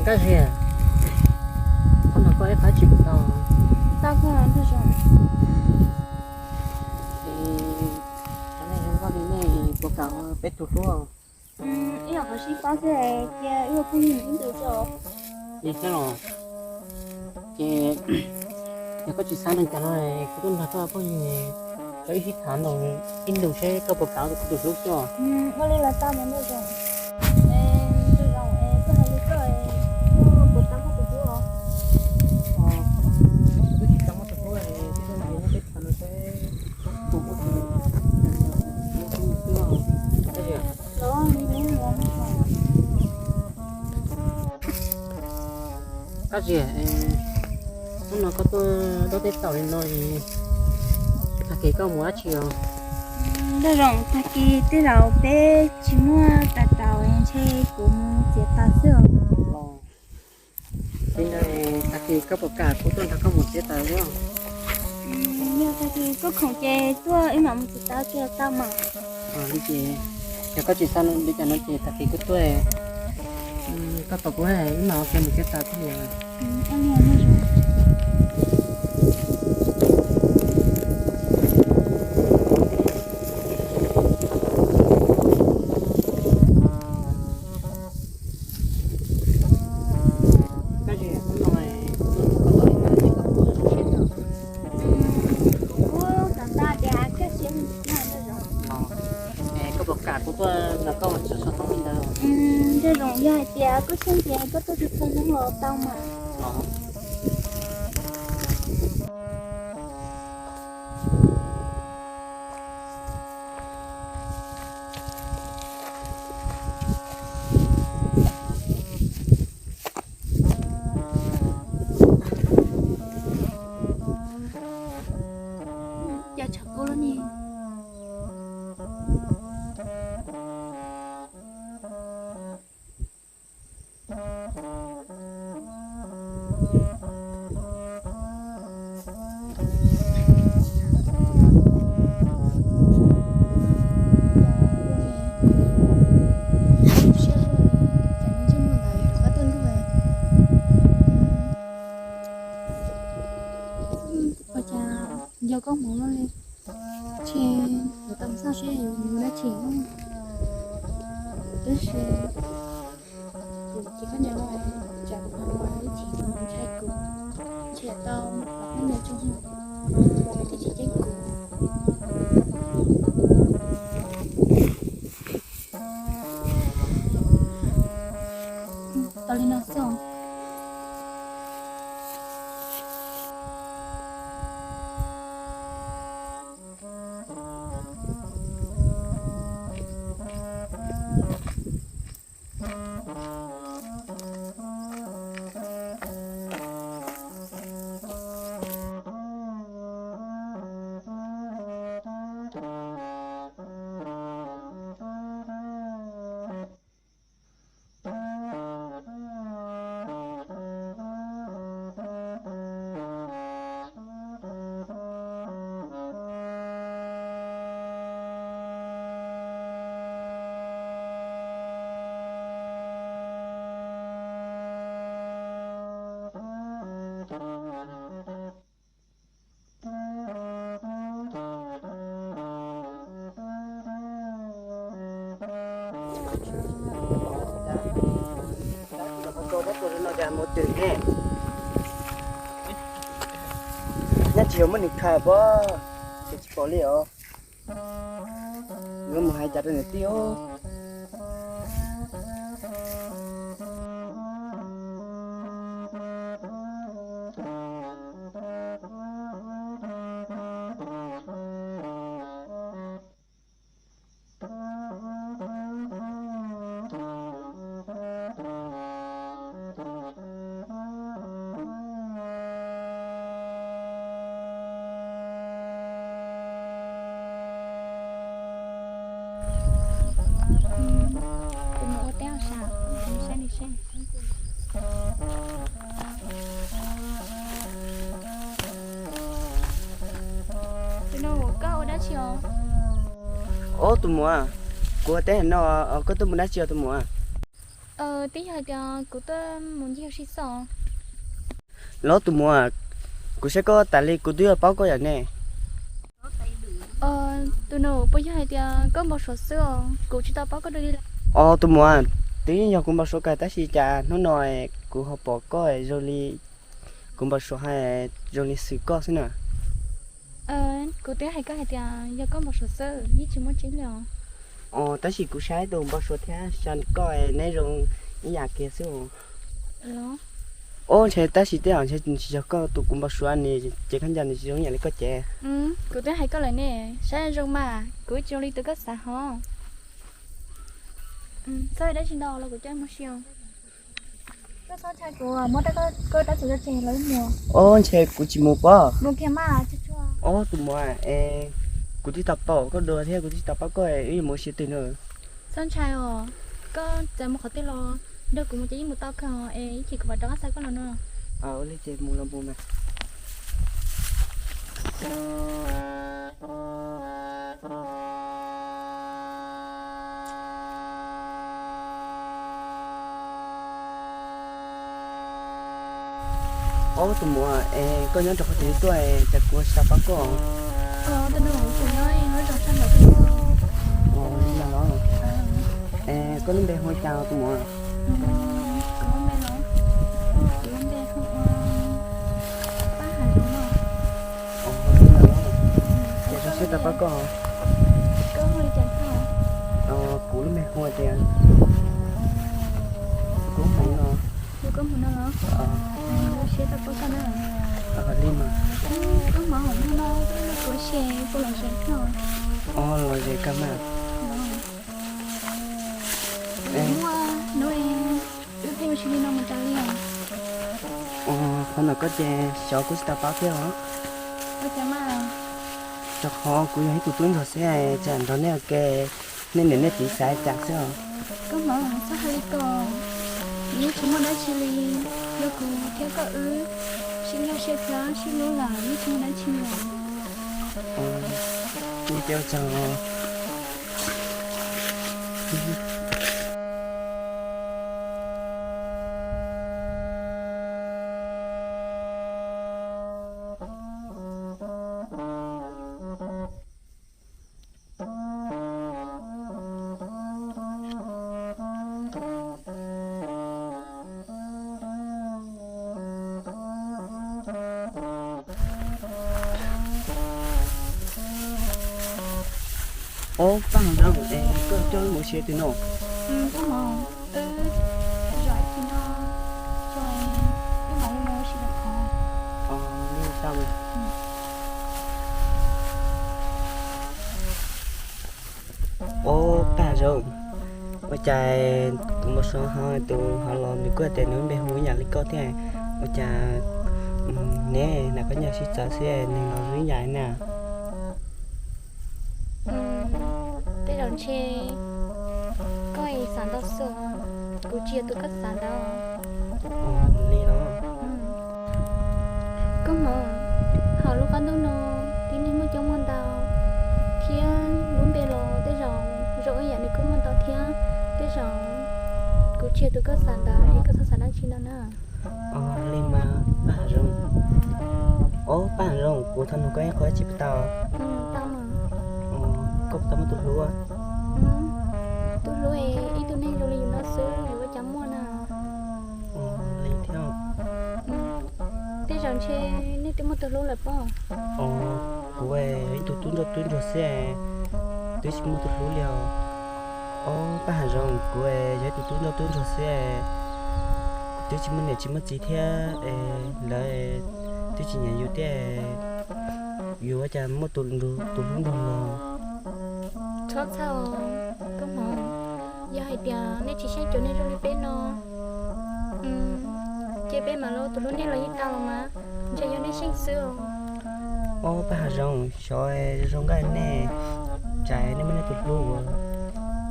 Kab Ziag, qhov no koj ib qab tsis pom tau. Tau kawg ntag. Es nej zoo nkauj li nej puas kam ua peb tug hlub? Ib yam qhov sib pab xwb, cia wb ua phooj ywg ib ntus tso. Li thiab los, ces yog koj tsis xav li cas no, kuv tuaj nrog koj ua phooj ywg, koj ib sib tham ntau ib ntus seb koj puas kam ua kuv tus hlub xwb. Ua li los tau mas Nkauj Zoo. Nkauj Zoo, koj hais li koj, koj puas tau muaj tus hlub os? Twb tsis tau muaj tus hlub, tuaj nrog nej sib tham no seb puas muaj tus hlub xwb. Kab Ziag, hnub no koj tuaj dab teb taum li no, tag kis koj mus dab tsi os? Nkauj Zoo, tag kis tej zaum peb tsis muaj tais taus, ntshe kuv mus txiav taws xwb os. Tag kis koj puas kam kuv tuaj nrog koj mus txiav taws os? Yog tag kis koj khoom ces tuaj wb mam mus txiav taws ces tau mas. Li ces yog koj tsis xav li cas no ces tag kis kuv tuaj, koj tos kuv, wb mam ua ke mus txiav taws thiab. Kab Ziag, hnub no koj tuaj li cas, koj puas zoo siab thiab? Kuv kam tas tias koj siab ntsws kawg Nkauj Zoo. Es koj puas kam kuv tuaj nrog koj mus txiav xov tooj li ntawd? Nkauj Zoo, yog hais tias koj siab ntsws koj tuaj txhua hnub los tau mas. Cas tshav kub lawm ne. Ua cas yog koj hmoov loj li? Tsis, yuav tau xauj seb yuav mus dab tsi. Tab sis kuv tsis koj nyob, tsam kuv mus ib chim ntshai kuv, ntshe tau poj niam tsis yog, kuv tsis ceeb kuv. Tau li no xwb. Nyob tsis yog muab nws khaws pov, ces tsis pom li os. Yuav mus hais cas rau niam tij os. Kuv mus ua teb os, saib li saib. Tus no koj ua dab tsi os? Ob, tus muam, kuv ua teb no, koj tuaj mus dab tsi os tus muam? Twb yog hais tias kuv tuaj mus ncig ua si xwb. Los tus muam, kuv saib koj tas li kuv twb yuav paub koj yam ne. Tus nus, puas yog hais tias koj npau suav xwb os? Kuv tsis tau paub koj dua li. Os tus muam, twb yeej yog kuv npau suav kawg tab sis cas hnub no kuv ho pom koj zoo li kuv npau suav hais zoo li xwm koj xwb na. Kuv twb hais koj hais tias yog koj npau suav xwb yeej tsis muaj tseeb li os. Os tab sis kuv saib tus npau suav thiab xyov koj neb zoo ib yam kiag xwb. Os ntshe tab sis tej zaum ntshe tsis yog koj tus kuv npau suav ne, ces koj nco nws tsis zoo ib yam li koj ces. Kuv twb hais koj lawm ne, saib zoo mas kuv tsis zoo li tus koj xav hos. Txhob dab tsi ntau los kuv coj mus si os. Koj txhob ntshai kuv, muab rab, koj rab txuas tso tseg los wb mus. Os ntshe kuv tsis mus pob. Mus kiag mas tsuag tsuag. Os tus muam, es kuv twb tau paub koj dua thiab kuv twb tsis tau paub koj, wb yuav mus ua si twg na? Txhob ntshai os, koj txawm mus qhov twg los nrog kuv mus ces yeej mus tau kawg es ib chim kuv mam rov qab xa koj los no. Ua li ces mus los mus mas. Ob tus muam, es koj nyob rau qhov twg tuaj es cas kuv tsis tau paub koj? Li no los? Es koj lub npe hu ua cas tus muam? Ces koj siab tau paub koj. Kuv lub npe hu ua tias Koob Hmoov no. Li mas. Koob Hmoov, kuv xav pub los zem kawg mas. Wb pheej ua si li no mus tas li os. Qhov ntawm koj ces xyov kuv tsis tau paub thiab os. Ua cas mas? Rau qhov kuv yog ib tug tub ntsuag xwb, tsam nrog nej ua ke, nej niam nej txiv xav cas xwb os. Koob Hmoov, txhob hais li ko, yeej tsis muaj dab tsi li, yog kuv thiab koj wb sib nyob siab thiab sib hlub lawm yeej tsis muaj dab tsi li. Ua tsaug. Ob pab hluas, es koj coj wb mus ua si twg no? Ob pab hluas, ua cas tus npau suav hauv tus hauv los nws kuj tias nws lub npe hu ib yam li koj thiab, ua cas neb nam koj nyob sib txawv xwb nws los zoo ib yam na? Tej zaum ntshe koj xav ntau xwb, kuv tsis yog tus koj xav ntawd. Li los? Koob Hmoov, hauv lub qab ntuj no tib neeg muaj coob muaj ntau, thiab lub npe los tej zaum zoo ib yam nws kuj muaj ntau thiab. Tej zaum kuv tsis yog tus koj xav ntawd es koj txhob xav dab tsi ntau na. Li mas pab hav zoov. Ob pab hav zoov, kuv thov nug koj ib qho dab tsi puas tau? Koj puas tau muaj tus hlub? Tus hlub es ib tug neeg zoo li yus no xwb yuav ua cas muaj na. Li thiab. Tej zaum ntshe nej twb muaj tus hlub lawm pob. Kuv ib tug tub ntsoj tub ntsuag xwb, twb tsis muaj tus hlub li os. Ob pab hav zoov, kuv yog ib tug tub ntsoj tub ntsuag xwb, twb tsis muaj niam tsis muaj txiv thiab, lawv twb tsis nyiam yus thiab, yuav ua cas muaj tus hlub nrog los? Txhob txhawj, Koob Hmoov, yog hais tias nej tsis xyeej cov neeg zoo li peb no, ces peb mam los ua tus hlub nej los yeej tau los mas, ntshe yog nej xyeej xwb os. Ob pab hav zoov, xyov zoo nkauj nej, tsam nej muaj nej tus hlub ua,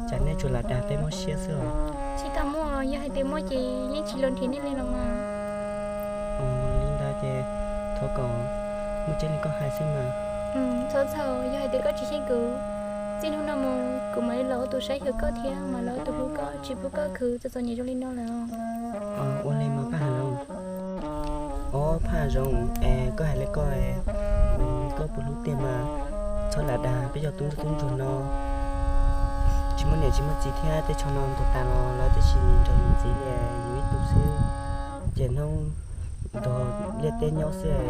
tsam nej tsuas lam dag peb mob siab xwb os. Tsis tau muaj, yog hais tias muaj ces yeej tsis los nrhiav nej li los mas. Li ntawd ces thov kom muaj tseeb li koj hais xwb mas. Txhob txhawj, yog hais tias koj tsis xyeej kuv, txij hnub no mus kuv mam li los ua tus saib xyuas koj thiab mam los ua tus hlub koj. tsis pub koj khwv txom txom nyem zoo li no lawm. Ua li mas Paj Hav Zoov. Ob, Paj Hav Zoov, es koj hais li koj, koj puas hlub tiag mas txhob lam dag peb cov tub nrog tub ntsuag no. Tsis muaj niam tsis muaj txiv thiab, tej tsho no ntuag tas los lawv twb tsis nrog yus ntxiv li, yus ib tug xwb. Ces hnub nrog liaj teb nyob xwb,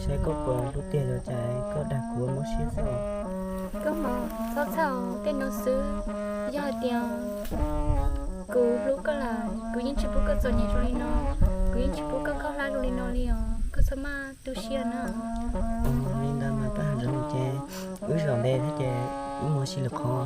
saib koj puas hlub tiag los cas koj dag kuv ua mob siab xwb. Koj mas txhob txhawj tej no xwb, yog hais tias kuv hlub koj lawm kuv yeej tsis pub koj txom nyem zoo li no, kuv yeej tsis pub koj khaub hlab zoo li no li os, koj txhob maj tu siab na. Li ntawd mas Paj Hav Zoov ces wb zom npe thiab ces wb mus ua si lwm qhov.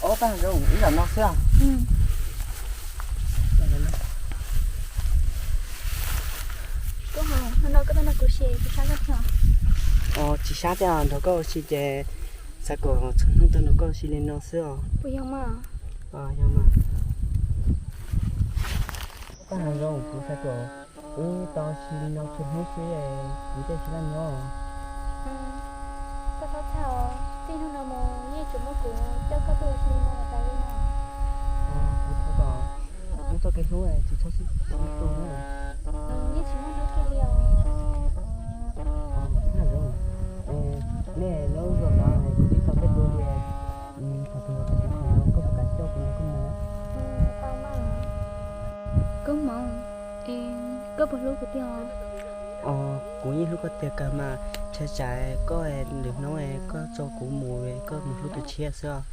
Ob, Paj Hav Zoov, ib zam no xwb. Koj ho, hnub no koj tuaj nrog kuv ua si, tsis sab koj thiab? Tsis sab thiab, nrog koj ua si ces xav kom txhua hnub tuaj nrog koj ua si li no xwb os. Puas yog mas? Yog mas. Paj Hav Zoov, kuv xav kom wb tau ua si li no txhua hnub xwb, kuv thiaj tsis laj nyob. Koj txhob txhawj os, txij hnub no mus yeej tsuas muaj kuv coj koj tuaj ua si li no tas li no. Kuv thov kom wb txoj kev hlub tsis txhob sib tu na. Yeej tsis muaj hnub kiag li os. Paj Hav Zoov, nej nyob lub zos no kuv twb tau peb tus li, thaum twg los tau tus khoom no koj puas kam coj kuv nrog koj mus na? Koj Hmoov, es koj puas hlub kuv tiag os? Kuv yeej hlub koj tiag kawg mas, ntshai tsam koj lwm hnub koj tso kuv mus, koj mus hlub tus tshiab xwb os.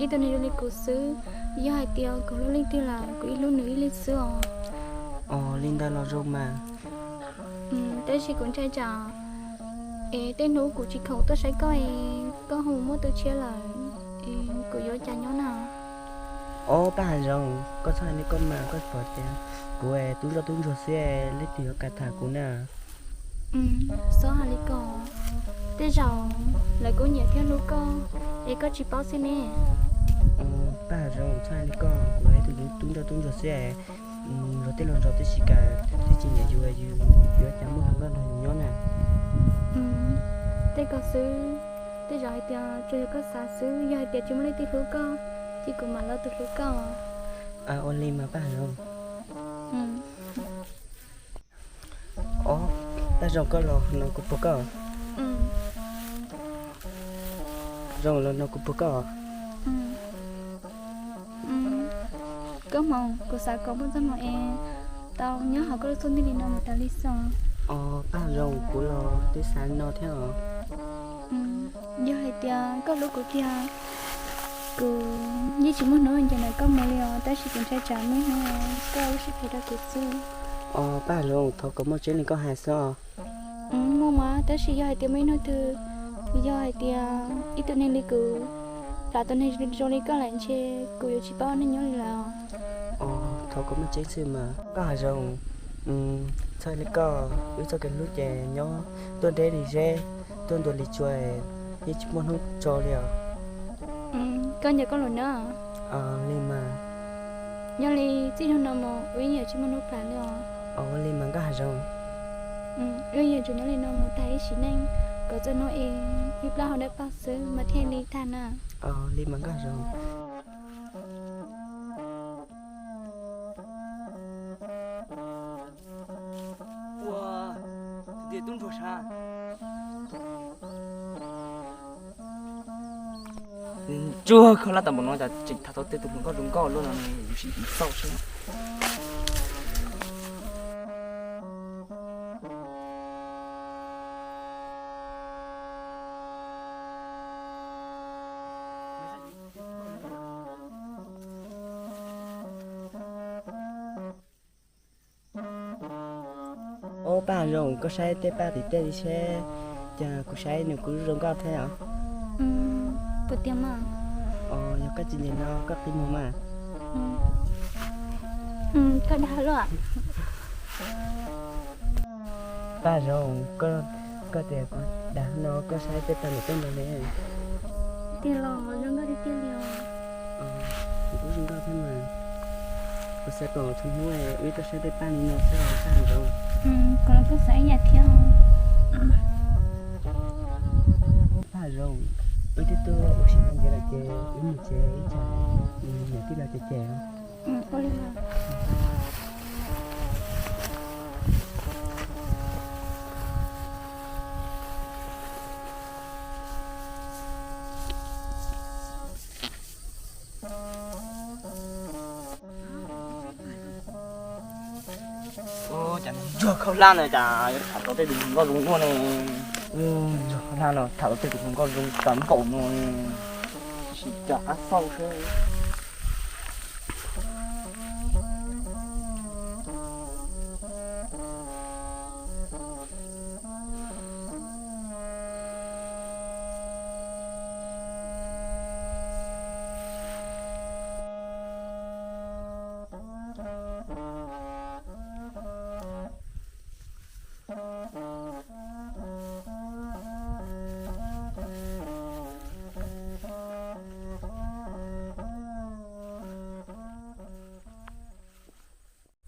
Ib tug neeg zoo li kuv xwb, yog hais tias kuv hlub leej twg lawm kuv yeej hlub nws ib leeg xwb os. Os, li ntawd los zoo mas. Tab sis kuv ntshai tsam es tej hnub kuv tsis khoom tuaj saib koj es koj ho mus muaj tus tshiab lawm es kuv yuav ua cas nyob na? Ob, Paj Hav Zoov, koj txhob hais li koj mas, koj pom tias kuv tub ntsoj tub ntsuag xwb, leej twg yuav kam tham kuv na? Txhob hais li ko, tej zaum lawv kuj nyiam thiab hlub koj es koj tsis paub xwb ne. Paj Hav Zoov, txhob hais li koj, kuv yog ib tug tub ntsoj tub ntsuag xwb, luag tej los zos twb tsis kam thiab tsis nyiam yus, yus yuav cas muaj hluas nkauj nrog yus nyob na. Tej ko xwb, tej zaum hais tias tsuas yog koj xav xwb, yog hais tias tsis muaj leej twg hlub koj ces kuv mam los tus hlub koj. Ua li mas Paj Hav Zoov. Ob, Paj Hav Zoov, koj los no kuv puag koj. Zoov, los no kuv puag koj. Koj Hmoov, kuv xav kom muaj txoj hmoo es tau nyob hauv koj lub xub ntiag li no mus tas li xwb. Ob, Paj Hav Zoov, kuv los twb xav no thiab os. Yog hais tias koj hlub kuv tiag, kuv yeej tsis muaj hnub ncaim ntawm koj mus li os, tab sis kuv ntshai tsam muaj ib hnub koj ua lub siab phem rau kuv xwb. Ob, Paj Hav Zoov, thov kom muaj tseeb li koj hais xwb os. Muaj mas, tab sis yog hais tias muaj ib hnub twg, yog hais tias ib tug neeg li kuv plam tus neeg zoo li koj lawm ntshe kuv yuav tsis paub ua neej nyob li lawm os. Thov kom muaj tseeb xwb mas. Paj Hav Zoov, txhob li koj, wb txoj kev hlub ces nyob tuaj nreb li zeb, tuaj ntua li tsua, yeej tsis muaj hnub tso li os. Koj nco koj lus na. Li mas. Nyob li txij hnub no mus wb yeej yuav tsis muaj hnub plam li os. Li mas Nkauj Hav Zoov. Wb yeej yuav tsum nyob li no mus tag ib sim neej, kom txog hnub es wb plaub hau dawb paug xwb mas thiaj li tag na. Li mas Nkauj Hav Zoov. Ua, tus tub ntsuag sav. Ntsuag khaub hlab tas npaum no cas tseem tham tau tej tus hluas nkauj zoo nkauj luaj no, yus sim xauj seb. Ob, Paj Hav Zoov, koj saib tej paj tim tej li seb, cas kuv saib nws kuj zoo nkauj thiab os. Puas tiag mas? Yog koj tsis nyiam no koj qhib mus mas. Koj dag luaj. Paj Zoo, koj tias kuv dag no koj saib tej paj niam tej no ne. Tiag los zoo nkauj tiag tiag li os. Kuv kuj zoo nkauj thiab mas. Kuv xav kom txhua hnub wb tuaj saib tej paj li no xwb os Paj Zoo. Kuv los kuj xav ib yam thiab. Paj Zoo, wb twb tuaj ua si ntau ntxiv lawm ces wb mus tsev ib tsam niam tij laug ces ces. Cas ntsuag khaub hlab no cas yuav tham tau tej tus hluas nkauj zoo nkauj no ne. Ntsuag khaub hlab no tham tau tej tus hluas nkauj zoo tas npaum no ne. Tab sis cas qab xauj xwb.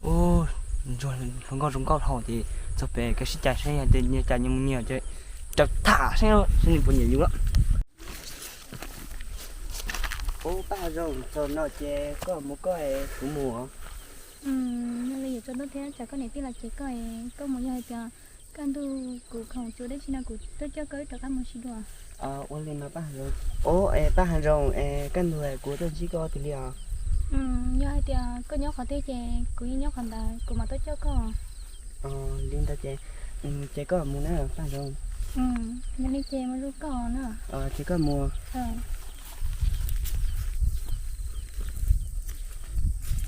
Ub, ntsuag hluas nkauj zoo nkauj dhau ces txog pem koj sib cais saib yog tias nyias cas nyias mus nyias ces caum tham saib saib nws puas nyiam yus lawm. Ub, Paj Zoo, txog no ces koj mus koj es kuv mus. Yog li yuav tsaus ntuj thiab tsam koj niam tij los ces koj, koj mus, yog hais tias kaj ntug kuv khoom tsuas dab tsi no kuv tuaj coj koj wb rov qab mus sib dua. Ua li mas Paj Zoo. Ub, es Paj Zoo, es kaj ntug kuv tuaj ntsib koj tiag li os. Yog hais tias koj nyob qhov twg ces kuv yeej nyob qhov ntawd, kuv mam tuaj coj koj. Li ntawd ces, ces koj mus na Paj Zoo. Yog li ces mus zoo koj na. Ces koj mus.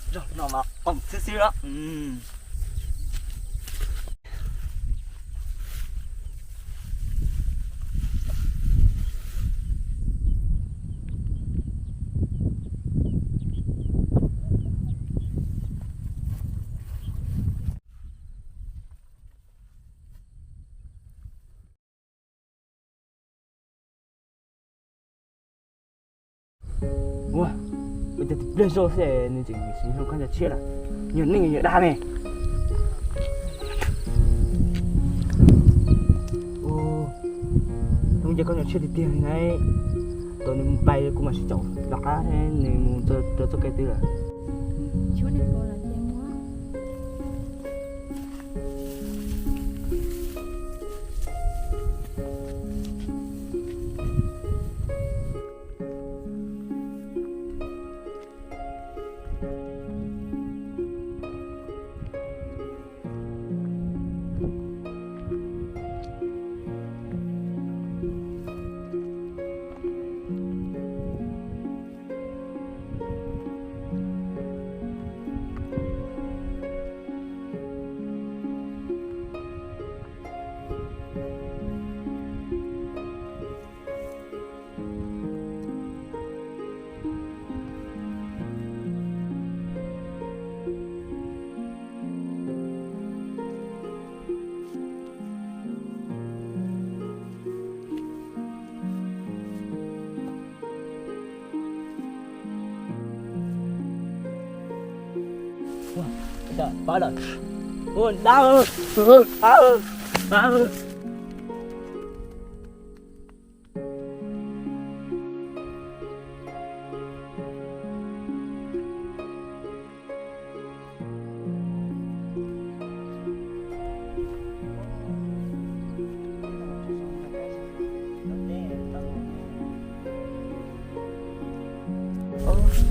Zaum no mas qoom xwb xwb lawm. Ua, ua cas tus pliag zoj xwb nws tseem siv hlo khaub ncaws tshiab lawm, yog neeg yog dab ne? Ua, hnub nce khaub ncaws tshiab tiag tiag li na. Tos nws mus pais kuv mam sib caum lawv qab nws mus rau txoj kev twg lawm.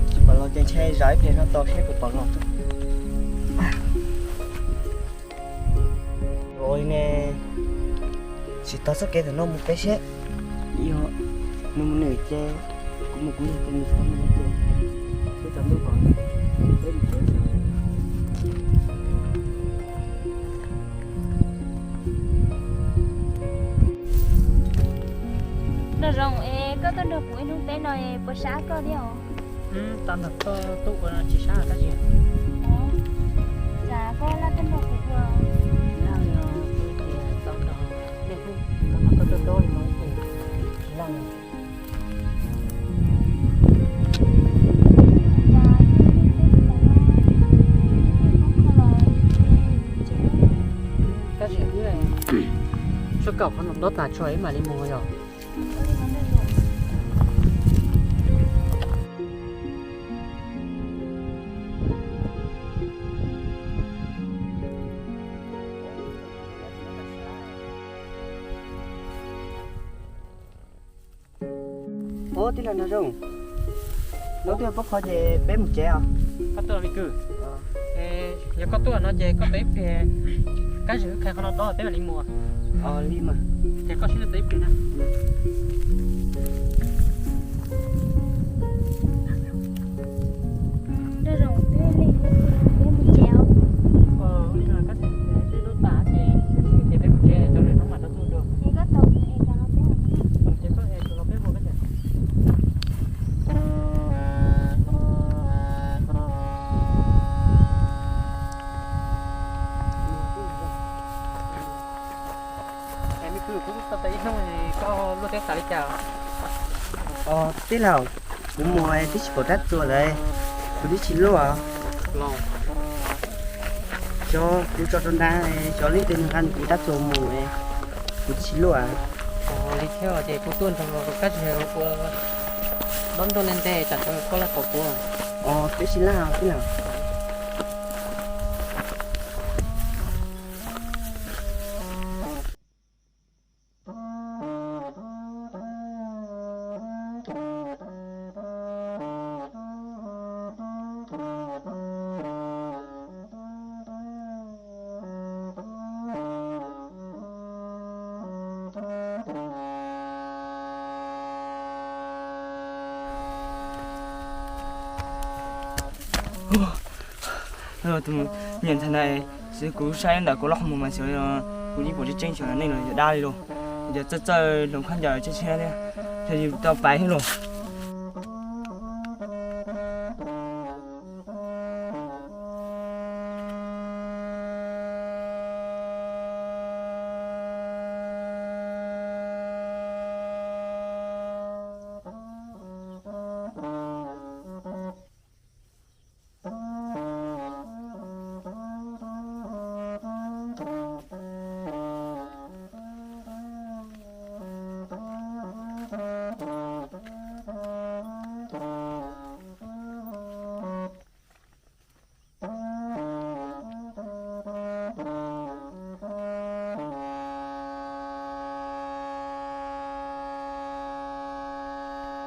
Tsis pom los ces ntshai zam ib pliag no tos seb puas pom los. Ua li ne, tsis tau txoj kev ntawm no mus peb seb. Yog nws mus nws ces kuv mus kuv, nws mus nws ces peb tau ntuj pom. Noj zoo es Koj tuaj nrog kuv ib hnub teb no puas sab koj thiab os? Tau nrog koj tuaj ua tsis sab Kab Ziag. Cas koj laj tuaj nrog kuv ua? Laj li os, kuv tias tau nrog nej hnub, tau nrog koj tuaj dob li no ces tsis laj li. Kab Ziag, tshuav kaum qhov no dob tas tso ib mam li mus yom. Ub, tij laug Nraug Zoo, hnub twg poob qho ces peb mus tsev os. Koj tuaj li kws. Yog koj tuaj no ces koj tau ib pliag, Kab Ziag wb qhia qhov no dob peb mam li mus. Li mas. Ces koj sib ntsib tau ib pliag na. Nraug Zoo, peb mus tsev os. Ua li no Kab Ziag, twb dob tas ces, ces peb mus tsev, cov lwm hnub mam rov tuaj dua. Ces koj tos kuv es tas los peb mus. Ces koj es tas los peb mus Kab Ziag. Es me kwv, kuv tuaj tau ib hnub, koj luaj teb tas li cas? Os tij laug, kuv mus twb tsis pom rab txuas lawm, kuv twb tsis luaj. Los, xyov kuv tso rau nrad, xyov leej twg nqa kuv rab txuas mus, kuv twb tsis luaj. Os, li thiab ces kuv tuaj nrog Kab Ziag ua dob nroj nte nte, tsam koj laj tos kuv. Os, peb sib laj tij laug. Tus me nyuam ntxhais ntawd, xwb kuv saib ntawm kuv lub qhov muag mas xyov kuv yeej pom tseeb tseeb xyov nej los yog dab li lauj. Yog txawj txawj hloov khaub ncaws tseeb tseeb thiab, yog yus tau pais thiab lauj.